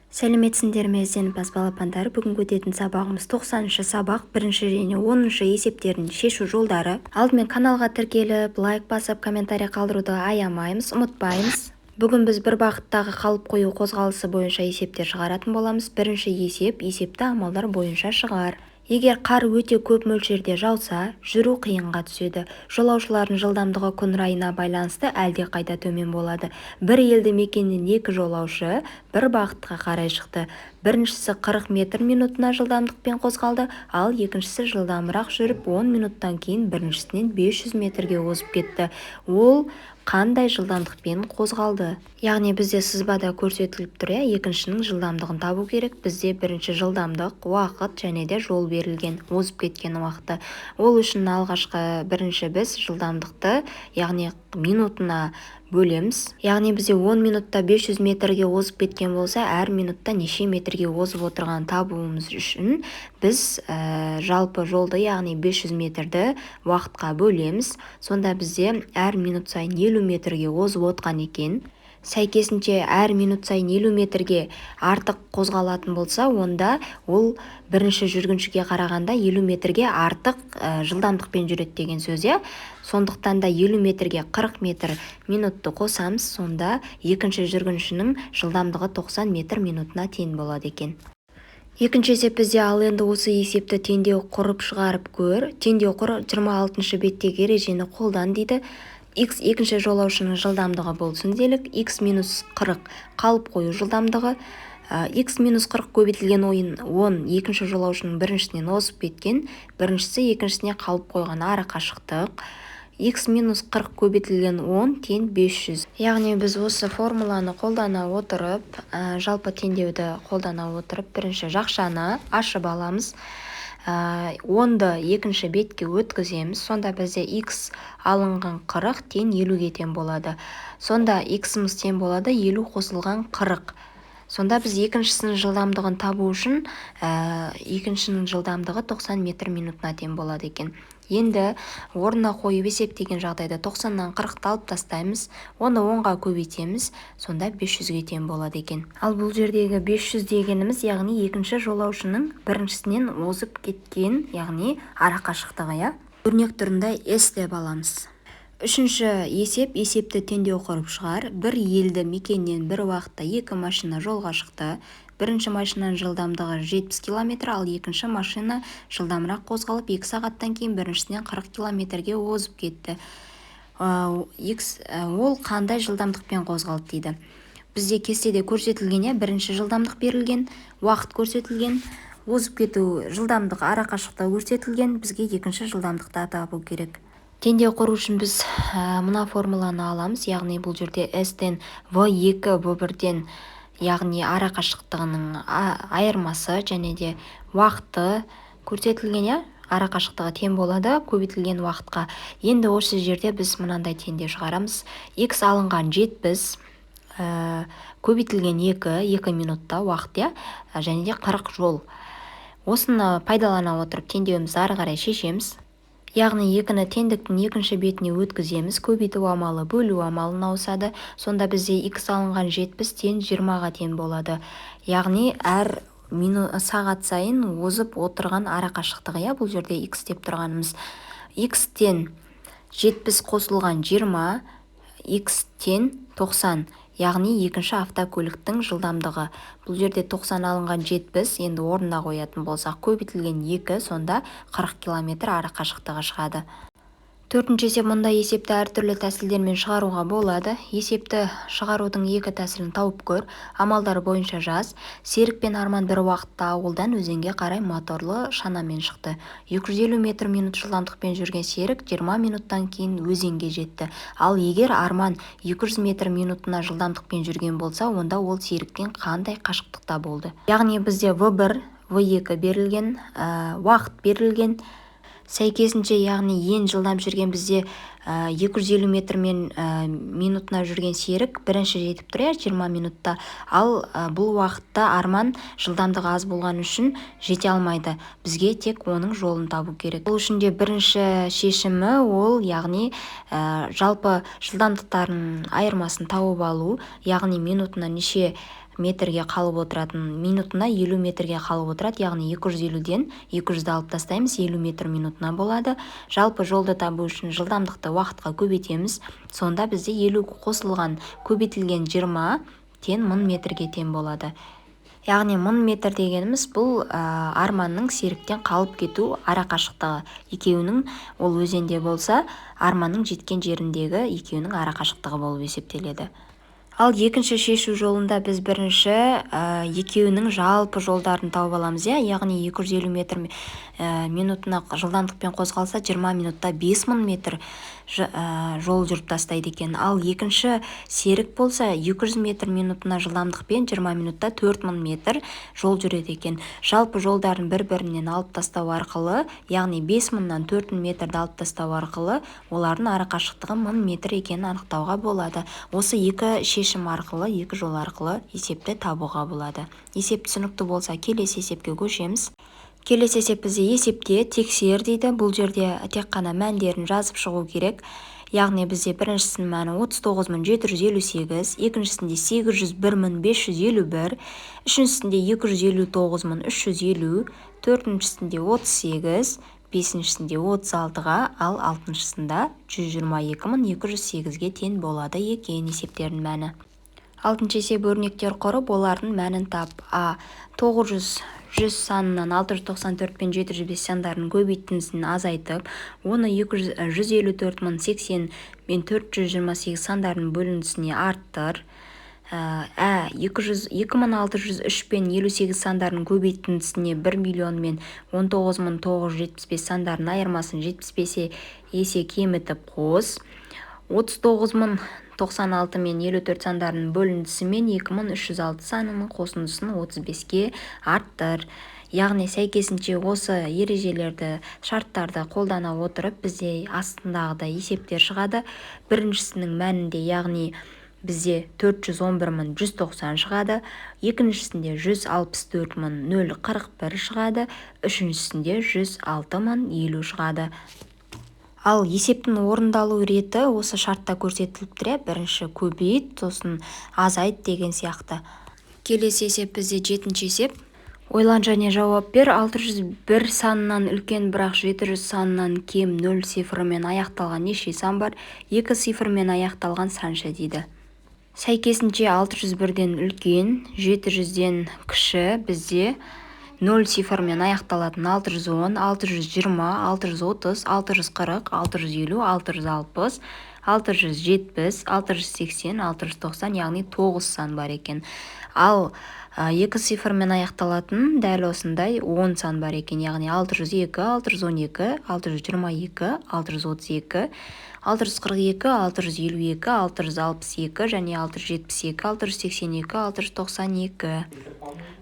Сәлеметсіңдер ме, ізденімпаз балапандар! Бүгінгі өтетін сабағымыз 90-шы сабақ, бірінші және 10-шы есептерін шешу жолдары. Алдымен каналға тіркеліп, лайк басып, комментарий қалдыруды аямаймыз, ұмытпаймыз. Бүгін біз бір бағыттағы қалып қою қозғалысы бойынша есептер шығаратын боламыз. Бірінші есеп, есепті амалдар бойынша шығар. Егер қар өте көп мөлшерде жауса, жүру қиынға түседі. Жолаушылардың жылдамдығы күн райына байланысты әлде қайда төмен болады. Бір елді мекеннен екі жолаушы бір бағытқа қарай шықты. Біріншісі 40 метр минутына жылдамдықпен қозғалды, ал екіншісі жылдамырақ жүріп 10 минуттан кейін біріншісінен 500 метрге озып кетті. Ол қандай жылдамдықпен қозғалды? Яғни бізде сызбада көрсетіліп тұр, екіншінің жылдамдығын табу керек. Бізде бірінші жылдамдық, уақыт және де жол берілген, озып кеткен уақыты. Ол үшін алғашқы бірінші біз жылдамдықты, яғни минутына бөлеміз. Яғни бізде 10 минутта 500 метрге озып кеткен болса, әр минутта неше метрге озып отырғанын табуымыз үшін біз жалпы жолды, яғни 500 метрді уақытқа бөлеміз. Сонда бізде әр минут сайын 50 метрге озып отқан екен. Сәйкесінше әр минут сайын 50 метрге артық қозғалатын болса, онда ол бірінші жүргіншіге қарағанда 50 метрге артық жылдамдықпен жүреді деген сөз, иә? Сондықтан да 50 метрге 40 метр минутты қосамыз, сонда екінші жүргіншінің жылдамдығы 90 метр минутына тең болады екен. Екінші есеп бізде, ал енді осы есепті теңдеу құрып шығарып көр. Теңдеу құр 26-шы беттегі ережені қолдан дейді. X екінші жолаушының жылдамдығы болсын делік, x минус 40 қалып қою жылдамдығы, x минус 40 көбейтілген 10 екінші жолаушының біріншісінен озып кеткен, біріншісі екіншісіне қалып қойған ара қашықтық. X минус 40 көбейтілген 10 тең 500. Яғни біз осы формуланы қолдана отырып, жалпы теңдеуді қолдана отырып, бірінші жақшаны ашып аламыз. 10-ды екінші бетке өткіземіз. Сонда бізде x алынған 40 тең 50-ге тең болады. Сонда x-іміз тең болады 50 қосылған 40. Сонда біз екіншісінің жылдамдығын табу үшін, екіншінің жылдамдығы 90 метр минутына тең болады екен. Енді орнына қойып есептеген жағдайда 90-нан 40-ты алып тастаймыз, оны 10-ға көбейтеміз, сонда 500-ге тең болады екен. Ал бұл жердегі 500 дегеніміз, яғни екінші жолаушының біріншісінен озып кеткен, яғни ара қашықтығы, иә? Өрнек түрінде S деп аламыз. Үшінші есеп, есепті теңдеу құрып шығар. Бір елді мекеннен бір уақытта екі машина жолға шықты. Бірінші машинаның жылдамдығы 70 километр, ал екінші машина жылдамырақ қозғалып, 2 сағаттан кейін біріншісінен 40 километрге озып кетті. Ол қандай жылдамдықпен қозғалды дейді. Бізде кестеде көрсетілген, бірінші жылдамдық берілген, уақыт көрсетілген, озып кету жылдамдық ара қашықтығы көрсетілген, бізге екінші жылдамдықты табу керек. Теңдеу құру үшін біз мына формуланы аламыз, яғни бұл жерде S-тен V2 V1-ден, яғни ара қашықтығының айырмасы және де уақыты көрсетілген, иә? Ара қашықтығы тең болады көбейтілген уақытқа. Енді осы жерде біз мынандай теңдеу шығарамыз. X алынған 70, көбейтілген 2, 2 минутта уақыт, иә? Және де 40 жол. Осыны пайдалана отырып теңдеуімізді ары қарай шешеміз. Яғни екіні теңдіктің екінші бетіне өткіземіз, көбейту амалы бөлу амалына ауысады. Сонда бізде x алынған 70 тең 20-ға тең болады. Яғни әр сағат сайын озып отырған ара қашықтығы, иә, бұл жерде x деп тұрғанымыз. X тең 70 қосылған 20, x тең 90, яғни екінші автокөліктің жылдамдығы. Бұл жерде 90 алынған 70, енді орнына қоятын болсақ, көбейтілген 2, сонда 40 километр ара қашықтығы шығады. Төртінші есеп, мұндай есепті әртүрлі тәсілдермен шығаруға болады. Есепті шығарудың екі тәсілін тауып көр, амалдар бойынша жаз. Серік пен Арман бір уақытта ауылдан өзенге қарай моторлы шанамен шықты. 250 метр минут жылдамдықпен жүрген Серік 20 минуттан кейін өзенге жетті. Ал егер Арман 200 метр минутына жылдамдықпен жүрген болса, онда ол Серіктен қандай қашықтықта болды? Яғни бізде V1, V2 берілген, уақыт берілген. Сәйкесінше, яғни ең жылдам жүрген бізде 250 метрмен минутына жүрген Серік бірінші жетіп тұр, иә, 20 минутта. Ал бұл уақытта Арман жылдамдығы аз болған үшін жете алмайды. Бізге тек оның жолын табу керек. Бұл үшін де бірінші шешімі ол, яғни жалпы жылдамдықтардың айырмасын тауып алу, яғни минутына неше метрге қалып отыратын, минутына 50 метрге қалып отырады, яғни 250-ден 200-ді алып тастаймыз, 50 метр минутына болады. Жалпы жолды табу үшін жылдамдықты уақытқа көбейтеміз. Сонда бізде 50 қосылған көбейтілген 20 тең 1000 метрге тең болады. Яғни 1000 метр дегеніміз бұл Арманның Серіктен қалып кету арақашықтығы. Екеуінің ол өзенде болса, Арманның жеткен жеріндегі екеуінің арақашықтығы болып есептеледі. Ал екінші шешу жолында біз бірінші екеуінің жалпы жолдарын тауып аламыз, яғни 250 метр минутына жылдамдықпен қозғалса, 20 минутта 5000 метр жол жүріп тастайды екен. Ал екінші Серік болса, 200 метр минутына жылдамдықпен 20 минутта 4000 метр жол жүреді екен. Жалпы жолдарын бір-бірінен алып тастау арқылы, яғни 5000-нан 4000 метрді алып тастау арқылы олардың арақашықтығы 1000 метр екенін анықтауға болады. Осы екі шешім арқылы, екі жол арқылы есепті табуға болады. Есеп түсінікті болса, келесі есепке көшеміз. Келесі есеп бізде есепте тексер дейді. Бұл жерде тек қана мәндерін жазып шығу керек. Яғни бізде біріншісінің мәні 39758, екіншісінде 801551, үшіншісінде 259350, төртіншісінде 38, бесіншісінде 36-ға, ал алтыншысында 122208-ге тең болады екен есептердің мәні. Алтыншы есеп өрнектер құрып, олардың мәнін тап. А 900 100 санынан 694 пен 705 сандарының көбейтіндісін азайтып, оны 154080 мен 428 сандарының бөліндісіне арттыр. Ә 2603 пен 58 сандарының көбейтіндісіне 1 миллион мен 19975 сандарының айырмасын 75 есе кемітіп қос. 39096 мен 54 сандарының бөліндісі мен 2306 санының қосындысын 35-ке арттыр. Яғни сәйкесінше осы ережелерді, шарттарды қолдана отырып, бізде астындағыдай есептер шығады. Біріншісінің мәнінде, яғни бізде 411190 шығады, екіншісінде 164041 шығады, үшіншісінде 106050 шығады. Ал есептің орындалу реті осы шартта көрсетіліп тұр, бірінші көбейт, сосын азайт деген сияқты. Келесі есеп бізде жетінші есеп. Ойлан және жауап бер. 601 санынан үлкен, бірақ 700 санынан кем 0 цифрымен аяқталған неше сан бар? 2 цифрмен аяқталған санша дейді. Сәйкесінше 601-ден үлкен, 700-ден кіші бізде 0 цифрмен аяқталатын 610, 620, 630, 640, 650, 660, 670, 680, 690, яғни 9 сан бар екен. Ал 2 цифрмен аяқталатын дәл осындай 10 сан бар екен, яғни 602, 612, 622, 632, 642, 652, 662 және 672, 682, 692.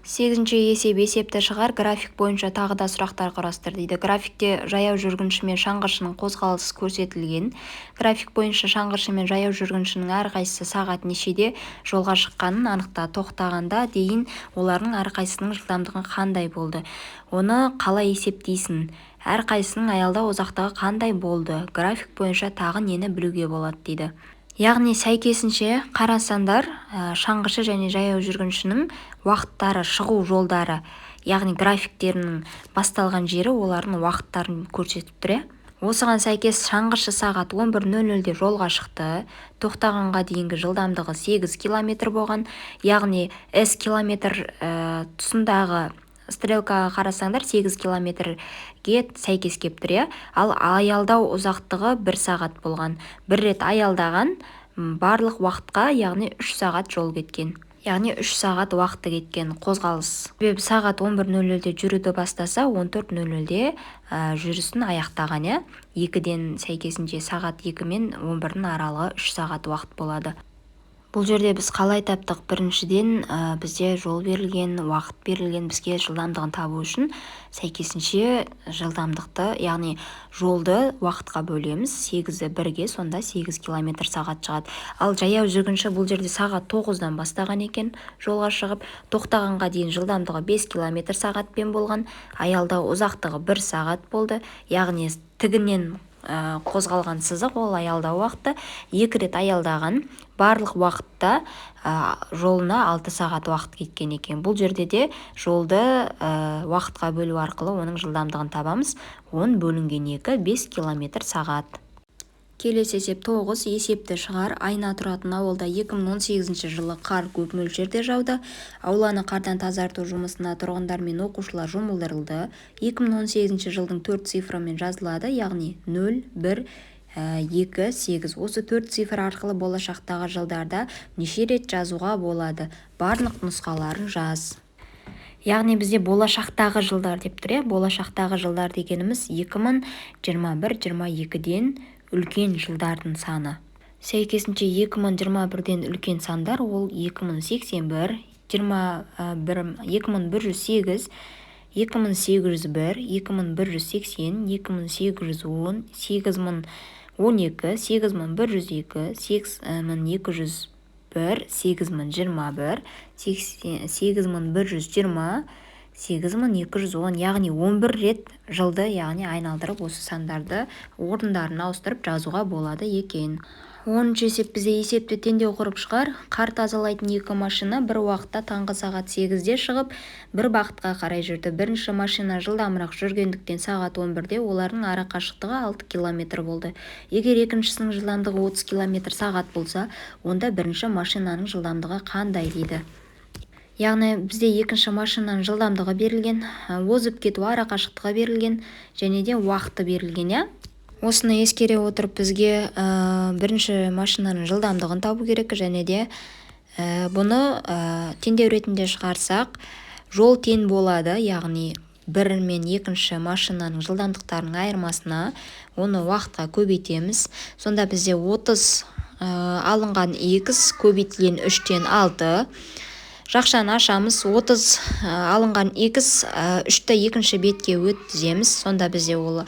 Сегізінші есеп есепті шығар. График бойынша тағы да сұрақтар құрастыр дейді. Графикте жаяу жүргінші мен шаңғышының қозғалысы көрсетілген. График бойынша шаңғышы мен жаяу жүргіншінің әрқайсысы сағат нешеде жолға шыққанын анықта. Тоқтағанда дейін олардың әрқайсысының жылдамдығы қандай болды? Оны қалай есептейсің? Әрқайсысының аялдау ұзақтығы қандай болды? График бойынша тағы нені білуге болады дейді. Яғни сәйкесінше қарасаңдар, шаңғышы және жаяу жүргіншінің уақыттары, шығу жолдары, яғни графиктерінің басталған жері олардың уақыттарын көрсетіп тұр. Осыған сәйкес шаңғышы сағат 11:00-де жолға шықты, тоқтағанға дейінгі жылдамдығы 8 километр болған, яғни S километр тұсындағы стрелкаға қарасаңдар 8 километрге сәйкес кеп тұр, Ал аялдау ұзақтығы 1 сағат болған. Бір рет аялдаған барлық уақытқа, яғни 3 сағат жол кеткен. Яғни 3 сағат уақыты кеткен қозғалыс. Себебі сағат 11:00-де жүруді бастаса, 14:00-де жүрісін аяқтаған, 2-ден сәйкесінше сағат 2 мен 11-дің аралығы 3 сағат уақыт болады. Бұл жерде біз қалай таптық? Біріншіден, бізде жол берілген, уақыт берілген, бізге жылдамдығын табу үшін сәйкесінше жылдамдықты, яғни жолды уақытқа бөлеміз. 8-і 1-ге, сонда 8 километр сағат шығады. Ал жаяу жүргінші бұл жерде сағат 9-дан бастаған екен жолға шығып, тоқтағанға дейін жылдамдығы 5 километр сағатпен болған, аялдау ұзақтығы 1 сағат болды, яғни тігінен Қозғалған сызық ол аялдау уақыты. 2 рет аялдаған. Барлық уақытта жолына 6 сағат уақыт кеткен екен. Бұл жерде де жолды уақытқа бөлу арқылы оның жылдамдығын табамыз. 10 бөлінген 2, 5 километр сағат. Келесі есеп 9. Есепті шығар. Айна тұратын ауылда 2018 жылы қар көп мөлшерде жауды. Ауланы қардан тазарту жұмысына тұрғындар мен оқушылар жұмылдырылды. 2018 жылдың 4 цифрымен жазылады, яғни 0, 1, 2, 8. Осы 4 цифр арқылы болашақтағы жылдарда неше рет жазуға болады? Барлық нұсқаларын жаз. Яғни бізде болашақтағы жылдар деп тұр, болашақтағы жылдар дегеніміз 2021-22-ден үлкен жылдардың саны. Сәйкесінше 2021-ден үлкен сандар ол 2081, 2108, 2801, 2180, 2810, 8012, 8102, 8201, 8021, 8120, 8210, яғни 11 рет жылды, яғни айналдырып осы сандарды орындарын ауыстырып жазуға болады екен. 10-шы есеп бізде есепті теңдеу құрып шығар. Қар тазалайтын екі машина бір уақытта таңғы сағат 8-де шығып, бір бағытқа қарай жүрді. Бірінші машина жылдамырақ жүргендіктен сағат 11-де олардың ара қашықтығы 6 километр болды. Егер екіншісінің жылдамдығы 30 километр сағат болса, онда бірінші машинаның жылдамдығы қандай дейді. Яғни бізде екінші машинаның жылдамдығы берілген, озып кету ара қашықтығы берілген және де уақыты берілген, иә? Осыны ескере отырып бізге бірінші машинаның жылдамдығын табу керек және де бұны теңдеу ретінде шығарсақ, жол тең болады, яғни бір мен екінші машинаның жылдамдықтарының айырмасына оны уақытқа көбейтеміз. Сонда бізде 30 алынған x көбейтілген 3-тен 6. Жақшаны ашамыз, 30 алынған x 3-ті екінші бетке өткіземіз. Сонда бізде ол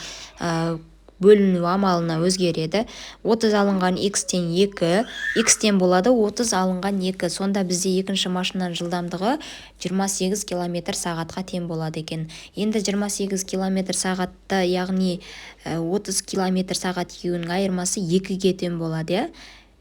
бөліну амалына өзгереді. 30 алынған x-тен 2, x-тен болады 30 алынған 2. Сонда бізде екінші машинаның жылдамдығы 28 километр сағатқа тең болады екен. Енді 28 километр сағатта, яғни 30 километр сағат екеуінің айырмасы 2-ге тең болады, иә?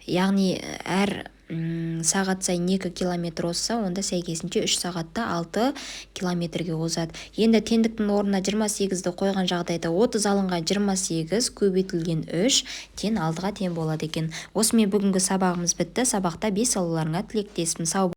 Яғни әр сағат сайын 2 километр озса, онда сәйкесінше 3 сағатта 6 километрге озады. Енді теңдіктің орнына 28-ді қойған жағдайда 30 алынған 28 көбейтілген 3 тең 6-ға тең болады екен. Осымен бүгінгі сабағымыз бітті. Сабақта 5 алуларыңа тілектеспін. Сау